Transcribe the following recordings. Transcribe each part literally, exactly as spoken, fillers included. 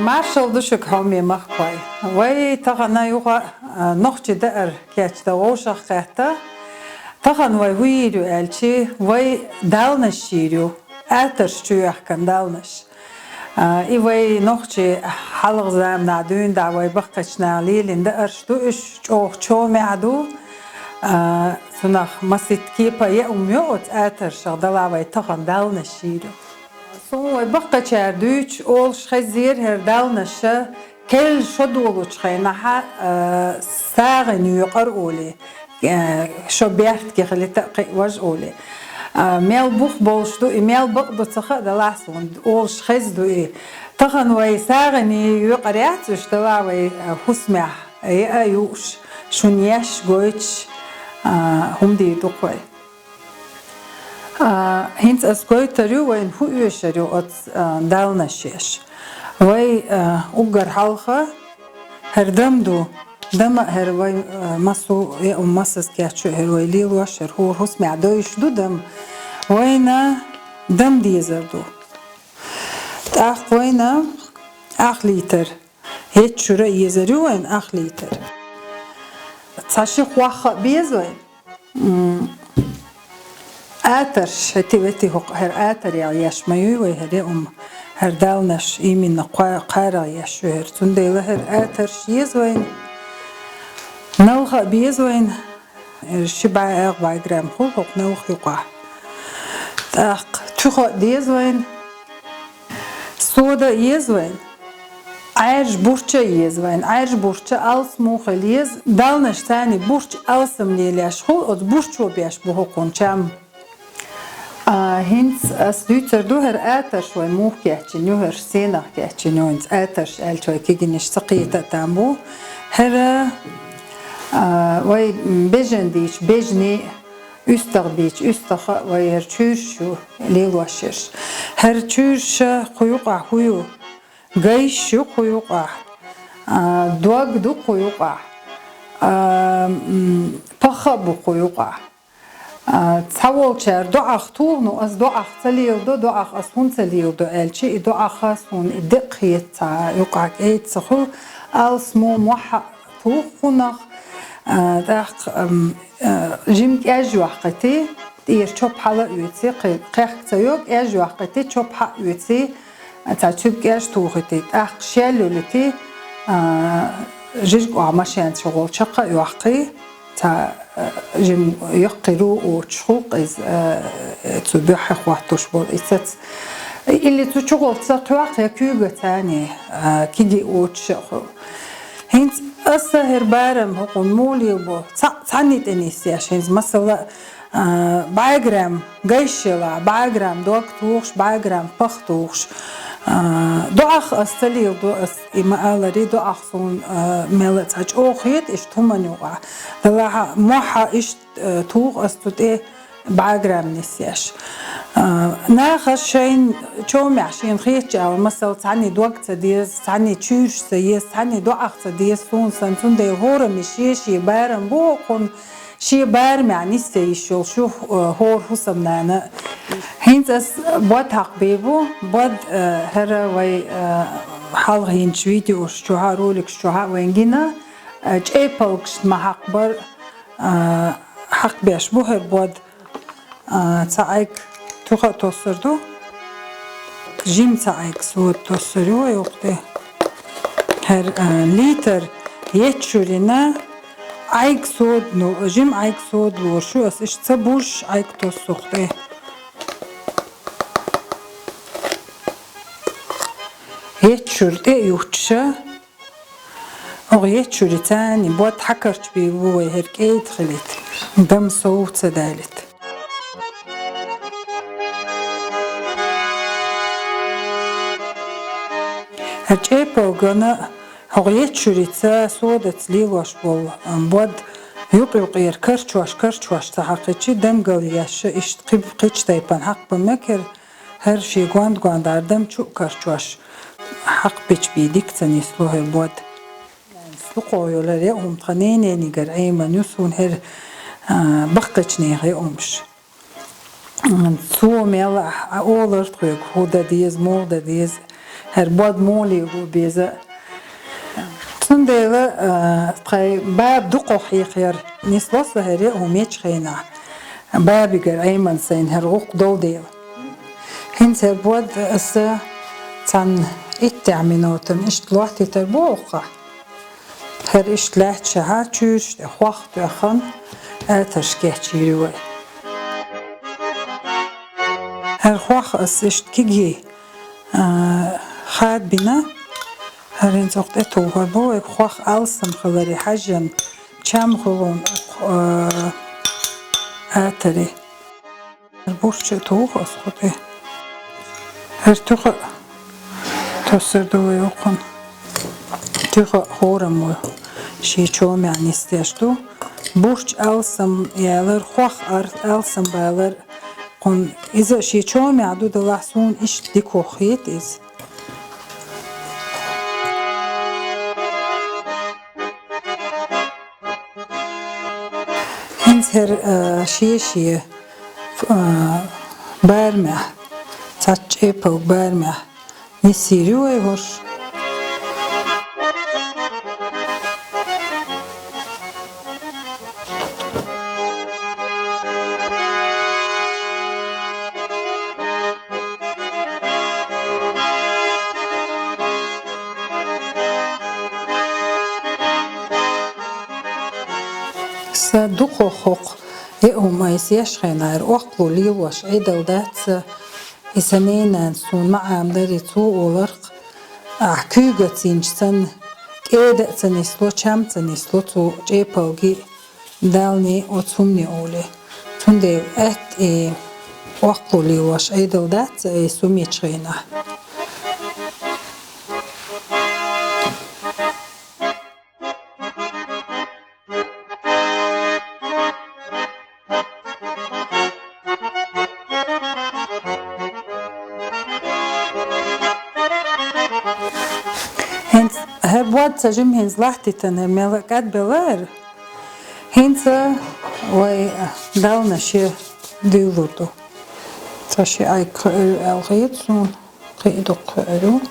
Маршал ду шуга, хьоме махкой. Вай тахана юха, а, нохчий даар кечда вовшах кхетта. Тахан вай хӀу йийр ю аьлчи, вай далнаш йийр ю. Атарш чу йоьхкан далнаш. А, и вай нохчий хьалха заманахь дуьйна дӀа вай баккхача наха лелийна даарш ду, уьш чӀогӀа чомехь ду. А, цунах маситта кепа яа хӀума ю оцу атаршах, дала вай тахан далнаш йийр ю. Суна вай баккхачара дуьйцуш олуш хезира хӀара далнаша, керла шо долучу хенахь, а, сагӀина йоькъар олий, а, шо берт кехилита а кхиъ важа олий. А, мел бух болуш ду и, мел бакъ ду ца хаьа, далахь суна, олуш хеза ду и. Тахан вай сагӀина йоькъар яц уьш, дала вай, а, хӀусамехь яа юуш, шуна еш, гойтуш, а, хӀума дийр ду-кх вай. А, хӀинца ас гойтур ю вайна хӀу оьшур ю оцу, а, далнаш еш. Вай, а, уггар хьалха хӀара дам ду. Дама а хӀара вай, а, массо а яа хӀума массаза кечйо хӀара вай лелош, хӀара хӀора хӀусамехь дойуш ду дам. Вайна дам дезар ду. ТӀаккха вайна ах литр. ХӀетта шура езар ю вайн ах литр. Цхьа ши хӀух а беза вайн. М, атарш, хӀети-вети хӀокху хӀара атар ял еш ма юй вай хӀара яа хӀума. ХӀара далнаш именно кхо-, кхарах еш ю хӀара. Цундела хӀара атарш еза вайн. Налха а беза вайн. Ши бӀе, ах бӀе грамм хуьлу хӀокху налха юкъахь. ТӀаккха туьха а деза вайн. Сода а еза вайн. Ӏаьржа бурча а еза вайн. Ӏаьржа бурча алсамо хила еза. Далнаш царний бурч алсам лелеш хуьлу, оцу бурчо беш бу хӀокхунна чам. А, хӀинца ас дуьйцур ду хӀара атарш вай муха кечйина ю, хӀара сенах кечйина ю, хӀинца атарш аьлча вай кегийнаш ца кхета а там бу. ХӀара, а, вай бежан дийча бежанийн, уьстагӀ дийча уьстагӀа а вай хӀара чуьйраш ю лелош ерш. ХӀара чуьйраша кху юкъахь хӀу ю? Гайш ю кху юкъахь. А, дог ду кху юкъахь. А, м, паха а бу кху юкъахь. А, цхьаволчара доӀах туху, ну, ас доӀах ца леладо, доӀах ас хӀунда ца леладо аьлча, и доӀах суна и декъа хета цхьа юкъахь кӀеда ца хуьлу, алсамо мохь а туху кхунах, а, тӀаккха, ам, а, жима кӀеш йоккхуьйтий, тӀера чоп хьала а оьций, кхе-, кхехка ца йо, кӀеш йоккхуьйтий, чоп хьа а оьций, цхьа цуьнга кӀеш тухуьйтий, тӀаккха шел йолуьйтий, а, жижиг охьа машенца чугӀолу чаккха а йоккхий, цхьа, а, жима яккхий ру оцуш хуьлу-кх иза, а, цу буьххье хӀоттуш болу и цаца. Или цу чугӀолу ца кхоькху я куьйга царний, а, кегий оцуш а хуьлу. ХӀинца аса хӀара барам хӀокхунна муха лелабо, цхьа-, цхьанний тӀе нисъеш, хӀинца масала, а, бӀе грамм гайш елахь, бӀе грамм дог тухуш, бӀе грамм пах тухуш. А, доӀах ас ца леладо, ас и ма-аллара, доӀах суна, а, мел а цхьа чӀогӀа хета, иштта хӀуманна юкъахь. Делахь а мохь а иштта, а, туху ас цу тӀе бӀе грамм нисъеш. А, наха шайна чомехь шена хетачу агӀор, масала, цхьанний дог ца деза, цхьанний чуьйраш ца еза, цхьанний доӀах ца деза, суна санна, цундела хӀораммо шен-шен барам бу хӀокхунна, шен барамехь нисъе йиш йолуш ю, э, хӀора хӀусамнана. ХӀинца ас бод хьакхабе бу, бод, э, хӀара вай, э, хьалха йинчу видеош чохь а, роликаш чохь а вайн гина, э, чӀепалгашна ма хьакхабар, э, хьакхабеш бу хӀара бод. А, цхьа Ӏайг туьха а тоссур ду. Жима цхьа Ӏайг сода тоссур ю вай укх тӀе. ХӀара, а, литр етт шурина Ӏайг сода, ну, жима Ӏайг сода лоруш ю ас, иштта ца бужуш Ӏайг тоссу укх тӀе. Етт шура тӀе а юттуша, оха етт шурица царний бод хьакарчабийр бу вай хӀара кӀеда хилийта, дам сов ца далийта. ХӀара чӀепалгана хӀокху етт шурица содаца лелош болу, м, бод юкъ-юкъера карчош-карчош ца хьакхичи, дамгал еш иштта кхиб-, кхечу тайпана хьакхбан мегар, хӀара шен гонд-гондара дам чу а карчош хьакхбича бен дика ца нисло хӀара бод. Дукха йолу хӀара яа хӀума тхан ненанигара Ӏеман ю суна хӀара, а, баккхачу нехан яа хӀумаш. Цо мел а олура тхоьга хӀун дан деза, муха дан деза. ХӀара бод муха лело беза. Цундела, а, тхай баба дукхагӀа хьехар нисло со хӀара хӀума ечу хенахь. Бабигара Ӏемина сайна хӀара гӀуллакх долу дела. ХӀинца хӀара бод аса цхьана иттех минотана иштта лоттийтар бу оха. ХӀара иштта лаьтташехь чуьйраш тӀе хох тоьхна, атарш кечйира вай. ХӀара хох аса иштта кегий, а, хадбина, хӀара хӀинца оха тӀетухур бу вай, хох алсам хиларе хьаьжжина, чам хуьлу оха, а, атаре. Бурч а туху аса кху тӀе. ХӀара туьха а тосур ду вай окхунна. Туьха а хӀораммо шен чомехь нисдеш ду. Бурч алсам ялар, хох ар-, алсам балар. Кхунна иза шен чомехь ду, делахь суна иштта дика хета иза. ХӀинца хӀара, а, шен-шен, а, барамехь, цхьацца чӀепалг барамехь нисйийр ю вай хӀорш. Сан дукхагӀа хӀокху яа хӀума айса еш хенахь, хӀара охкало лелош Ӏедал дац сан, и сан ненан суна ма Ӏамадарий, цо олура-кх, ахь куьйга ца йинчу санна, кӀеда а ца нисло, чам а ца нисло цо чӀепалгий, Далла оцу хӀумане олий. Цундела атта и охкало лелош Ӏедал дац сан, и сумечу хенахь. ХӀинца хӀара бод сан жимма хӀинца латтийтина, хӀара мелла а кӀадбелла хӀара. ХӀинца вай Далла шен дуьйлур ду. Цхьа ши Ӏайг кхуьур ю аьлла хета суна, кхин а дукха кхуьур ю.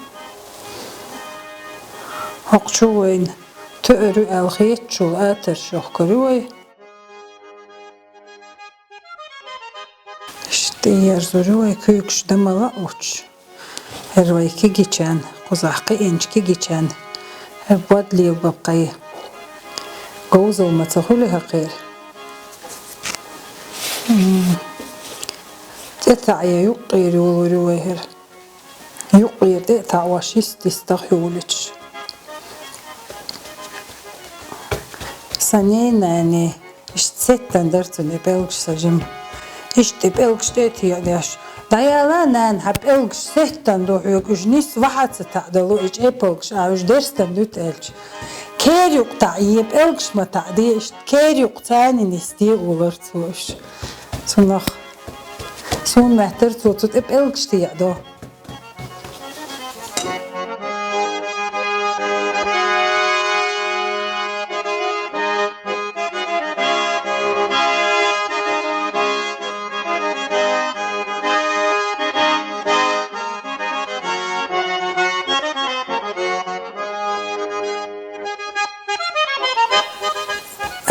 ХӀокху чу вайна туьур ю аьлла хетачул атарш йохкур ю вай. Иштта тӀеерзур ю вай куьйгаш дан ма лаьа уьш. ХӀара вай кегийчарна, кхузахь кхиъначу кегийчарна хӀара бод лелабан кхин говзалла ма ца хуьлу хӀокхера. М, тӀе таӀе юккъера йолур ю вай хӀара. Юккъера тӀе а таӀош йист-йистах йолуьйтуш. Сан ненан иштта сеттан дара цуьнан и пӀелгаш сан жимма. Иштта и пӀелгаш тӀе а тиъадеш: «ДӀаяла, нана, хьан пӀелгаш сеттан ду хьоьга, уьш нисса вахьа ца таӀдало, и чӀепалгаш, ахь уьш дерстан дуьту», — аьлча. «Кер юкъа таӀе, пӀелгаш ма таӀде, иштта кер юкъа царна нисде», — олура цо уьш. Цунах суна моьттура цо цу тӀе пӀелгаш тиъадо.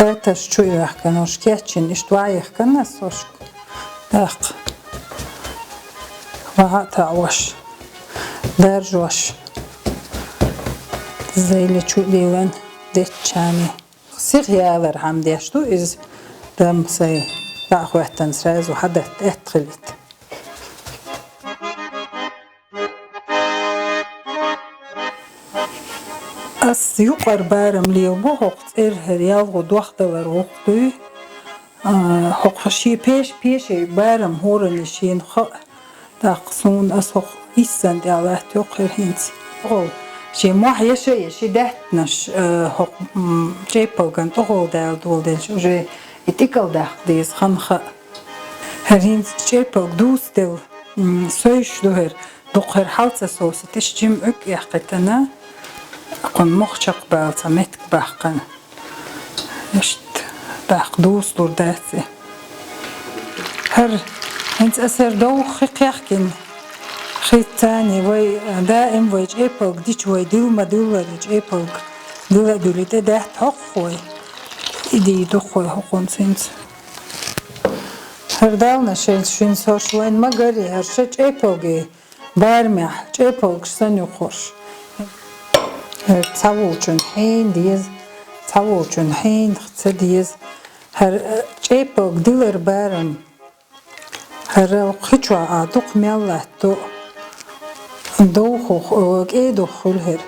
Атарш чу йоьхкина, уьш кечйина, иштта ваха йоьхкина ас уьш. ТӀаккха ваха а таӀош, даржош, зайли чу а лелийна, деттачарна. Сиха ялархьама деш ду иза, дам сайн дӀа а хӀоьттина, сразу хьадатта аьтта хилийта. Ас юкъара барам лелабо хӀокху цӀеран, хӀара ялхо дохдалар воккха дуй. А, хӀокху шен пеш-, пешей барам хӀоранна шена хаьа. ТӀаккха суна ас хӀокху иссанна тӀехь латтайо хӀара хӀинца. ТӀехула шен мохь еша а еш, ши даьттанаш, а, хӀокху, м, чӀепалган тӀехула дала доладелча, уже и тӀекӀал даккха деза хан хаьа. ХӀара хӀинца чӀепалг дустелла, м, совш ду хӀара. Дукха хӀара хьал ца совсуьйтуш, жимма Ӏуьрг эккхийтина, кхунна мох чекхбала цхьа меттиг баьккхина. Иштта, тӀаккха дусталур дац и. ХӀара хӀинца аса хӀара довха хи кхехкина, КхидӀа цани вай, даим вай чӀепалг дича вай дилла ма диллара, чӀепалг дилла а дилла тӀе даьтта хьокху вай. И дийдуху вай хӀокхунца хӀинца. ХӀара далнаш шайна шуьнца хӀорш вайна ма гарий, хӀара ша чӀепалгий барамехь, чӀепалгаш санна ю хӀорш. ХӀара цхьаволчун хьийна деза, цхьаволчун хьийна ца деза. ХӀара, э, чӀепалг дилар барам. ХӀара кхечохь а дукха мел латто, довхух, э, кӀедуху хуьлу хӀара.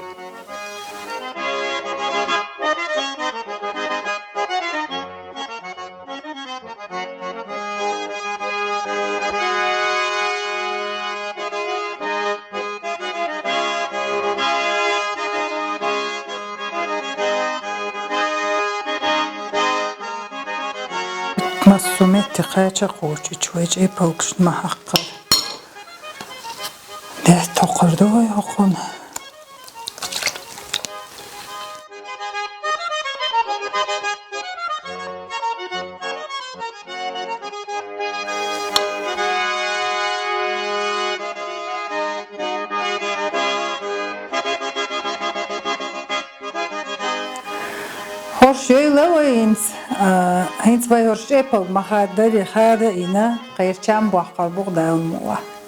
Массо а метте кхача а кхочуьйтуш вай чӀепалгашна ма хьакхара. Даьтта хьокхур ду вай хӀокхунна. ХӀорш йойла вай хӀинца, а, хӀинца вай хӀорш чӀепалг ма хаддаре, хада а йина, кхерчам боккхур бу-кх Дала мукъалахь.